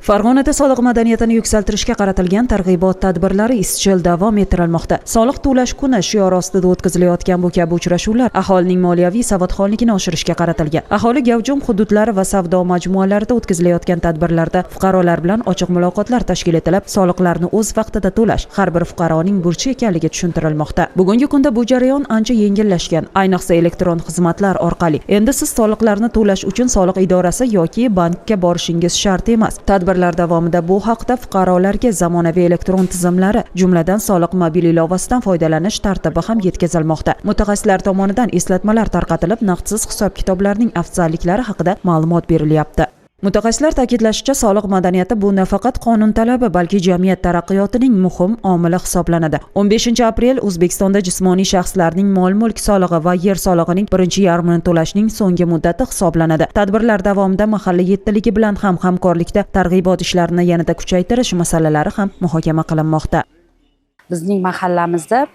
Farg'onada soliq madaniyatini yuksaltirishga qaratilgan targ'ibot tadbirlari izchil davom ettirilmoqda. Soliq to'lash kuni shiori ostida o'tkazilayotgan bu kabi uchrashuvlar aholining moliyaviy savodxonligini oshirishga qaratilgan. Aholi gavjum hududlari va savdo majmualarida o'tkazilayotgan tadbirlarda fuqarolar bilan ochiq muloqotlar tashkil etilib, soliqlarni o'z vaqtida to'lash har bir fuqaroning burchi ekanligi tushuntirilmoqda. Bugungi kunda bu jarayon ancha yengillashgan, ayniqsa elektron xizmatlar orqali. Endi siz soliqlarni to'lash uchun soliq idorasi yoki bankka borishingiz shart emas. Tadbirlar davomida bu haqda fuqarolarga zamonaviy elektron tizimlari, jumladan soliq mobil ilovasidan foydalanish tartibi ham yetkazilmoqda. Mutaxassislar tomonidan eslatmalar tarqatilib, naqdsiz hisob-kitoblarning afzalliklari haqida ma'lumot berilyapti. Mutaxassislar ta'kidlashicha, soliq madaniyati bu nafaqat qonun talabi, balki jamiyat taraqqiyotining muhim omili hisoblanadi. 15 aprel O'zbekistonda jismoniy shaxslarning mol-mulk solig'i va yer solig'ining birinchi yarmini to'lashning so'nggi muddati hisoblanadi. Tadbirlar davomida mahalla yettiligi bilan ham hamkorlikda targ'ibot ishlarini yanada kuchaytirish masalalari ham muhokama qilinmoqda. Bizning mahallamizda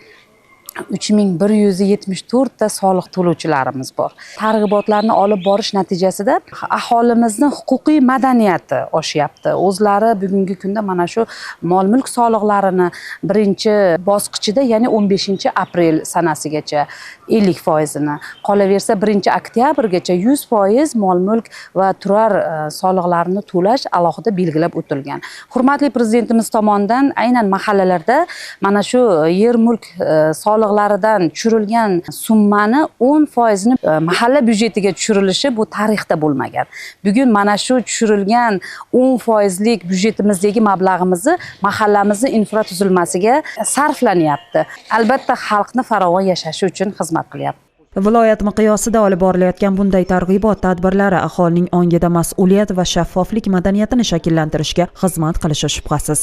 3174 ta soliq to'lovchilarimiz bor. Targ'ibotlarni olib borish natijasida aholimizni huquqiy madaniyati oshyapti. O'zlari bugungi kunda mana shu mol-mulk soliqlarini birinchi bosqichida, ya'ni 15 aprel sanasigacha 50%ini, qolaversa 1 oktyabrgacha 100% mol-mulk va turar soliqlarini to'lash alohida belgilab o'tilgan. Hurmatli Prezidentimiz tomonidan aynan mahallalarda mana shu yer mulk soliqlaridan tushirilgan summani 10%ini mahalla byudjetiga tushirilishi bu tarixda bo'lmagan. Bugun mana shu tushirilgan 10 foizlik byudjetimizdagi mablag'imizni mahallamizni infratuzilmasiga sarflanyapti. Albatta, xalqni farovon yashashi uchun xizmat qilyapti. Viloyat miqyosida olib borilayotgan bunday targ'ibot tadbirlari aholining ongida mas'uliyat va shaffoflik madaniyatini shakllantirishga xizmat qilishi shubhasiz.